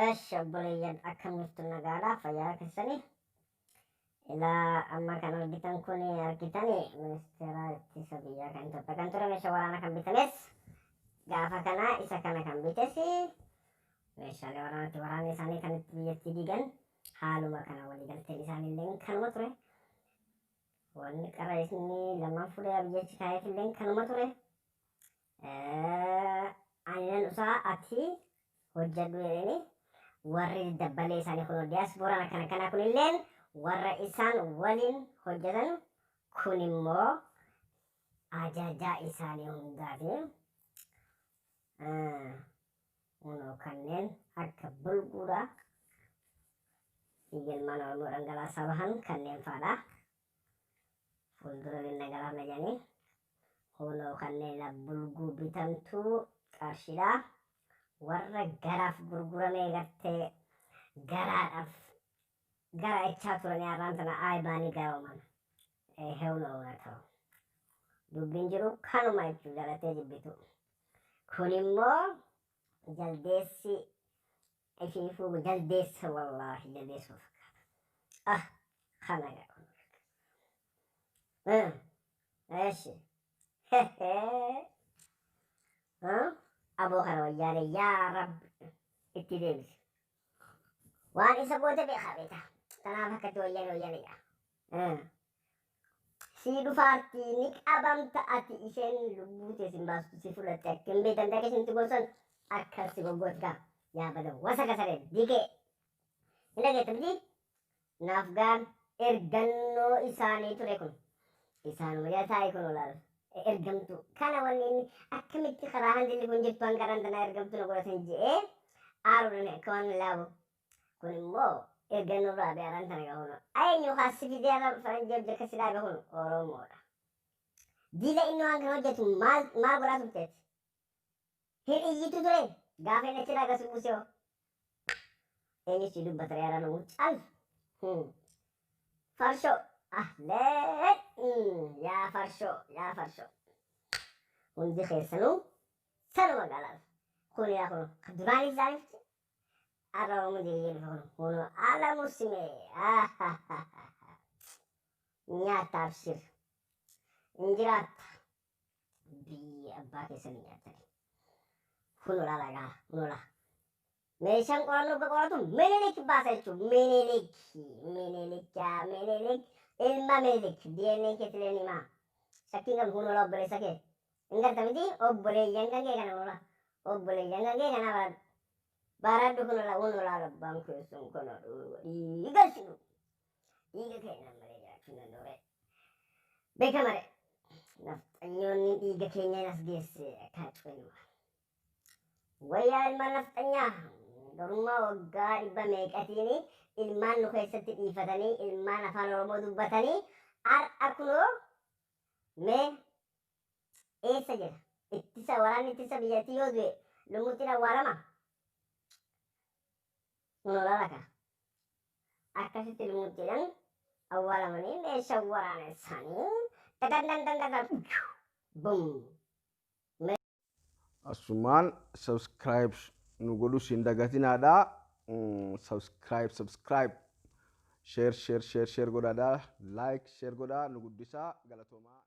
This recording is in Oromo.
Esh obboleeyyan, akkam jirtu? Nagaadha, fayyaa keessanii? Ilaa, amma kan argitan kun, argitani, ministeera ittisa biyyaa kan Itoophiyaa kan ture, meeshaa waraanaa kan bitames gaafa kana, isa kana kan bites, meeshaalee waraanaatti waraanni isaanii kan itti biyyattii diigan haaluma kana waliigalteen isaaniillee kanuma ture. Wanni qara inni lamaan fuudhee biyyachi kaayeef kanuma ture. Ani nan usaa, ati hojjedhu jedhanii warri dabbalee isaanii kun, diyaaspooraan akkana kana kunilleen warra isaan waliin hojjetan kun immoo ajajaa isaanii hundaati. Kunoo kanneen akka bulguudha. Dhiiga ilmaan Oromoo dhangalaasaa bahan kanneen fa'aadha. Fuuldura dhangalaafna jedhanii. Kunoo kanneen bulguu bitamtuu qarshiidha. Warra garaaf gurguramee gartee garaadhaaf gara echaa turanii har'aan tana aayibaanii garooman. Heewna oona ta'u. Dubbiin jiru kanuma jechuudha, jalatee jibbitu. Kun immoo jaldeessi ifiifuu jaldeessa, wallaahi jaldeessa fakkaata. Ah, kana gaa. Eeshi. Aboo kana wayyaane, yaa Rabbi itti deebisi. Waan isa goote beekaa beeta. Kanaaf akkatti wayyaane wayyaane jaa. Sii dhufaartii ni qabamta ati, isheen lubbuu teessin baastu si fudhatte, akka hin beekamte akka isheen gorsan akka si goggooti kaa. Yaa bada wasa kasaree dikee. Hin dhageetta miti? Naaf gaan ergannoo isaanii ture kun. Isaanuma jala taa'e kun olaal. Ergamtuu. Kana wanni inni akkamitti karaa handilli kun jirtu hanga dhaan tanaa ergamtuu na godhatan je'ee aaruudhaan akka waan laabu. Kun immoo ergannoo irraa beeraan tana gahuun. Eenyu kaasi fidee irra faranjii hojii akkasii dhaabe kun Oromoodha. Diila inni waan kana hojjetu maal maal godhaa turteeti? Hin iyyitu ture gaafa inni achirraa gasi buusee hoo? Eenyu si dubbata yaara namu cal. Farshoo. Ahleen. Yaa farshoo, yaa farshoo. Hundi keessanuu sanuma galaal. Kun yaa kun duraan isaaniif har'a Oromoo deebi'ee dhufe kun kun ala musime. Nyaata abshir. Injiraatta. Biyya abbaa keessanii nyaatanii. Kun olaanaa gaa, kun olaa. Meeshaan qorannoo akka qoratu Minilik baasa jechuudha. Minilik, Minilik, yaa Minilik, ilma Minilik, DNA keetti illee himaa. Shakkiin qabu, kun olaa obboleessa kee. Hin garta miti, obboleeyyan kan kee kana olaa. Obboleeyyan kan kee kana baradhu. Baradhu, kun olaa, kun olaa abbaan keessan kana dhiiga sinu. Dhiiga keenya malee jiraachuu hin danda'u. Beekamare. Nafxanyoonni dhiiga keenya as geesse akka cuunuma. Wayyaa ilmaan nafxanyaa garummaa waggaa dhibba meeqatiin ilmaan nu keessatti dhiifatanii, ilmaan afaan Oromoo dubbatanii har'a kunoo mee eessa jira? Ittisa waraanni ittisa biyyattii yoo du'e lumuutti awwaalama. Kunoo lalaka. Akkasitti lumuuttiidhaan awwaalamanii meeshaa waraana isaanii dadan dan dan bum. Asumaan subscribe nu godhus hin dagatinaadha. Subscribe, subscribe, share, share, share, share godhaadha. Like, share godhaa, nu guddisaa, galatoomaa.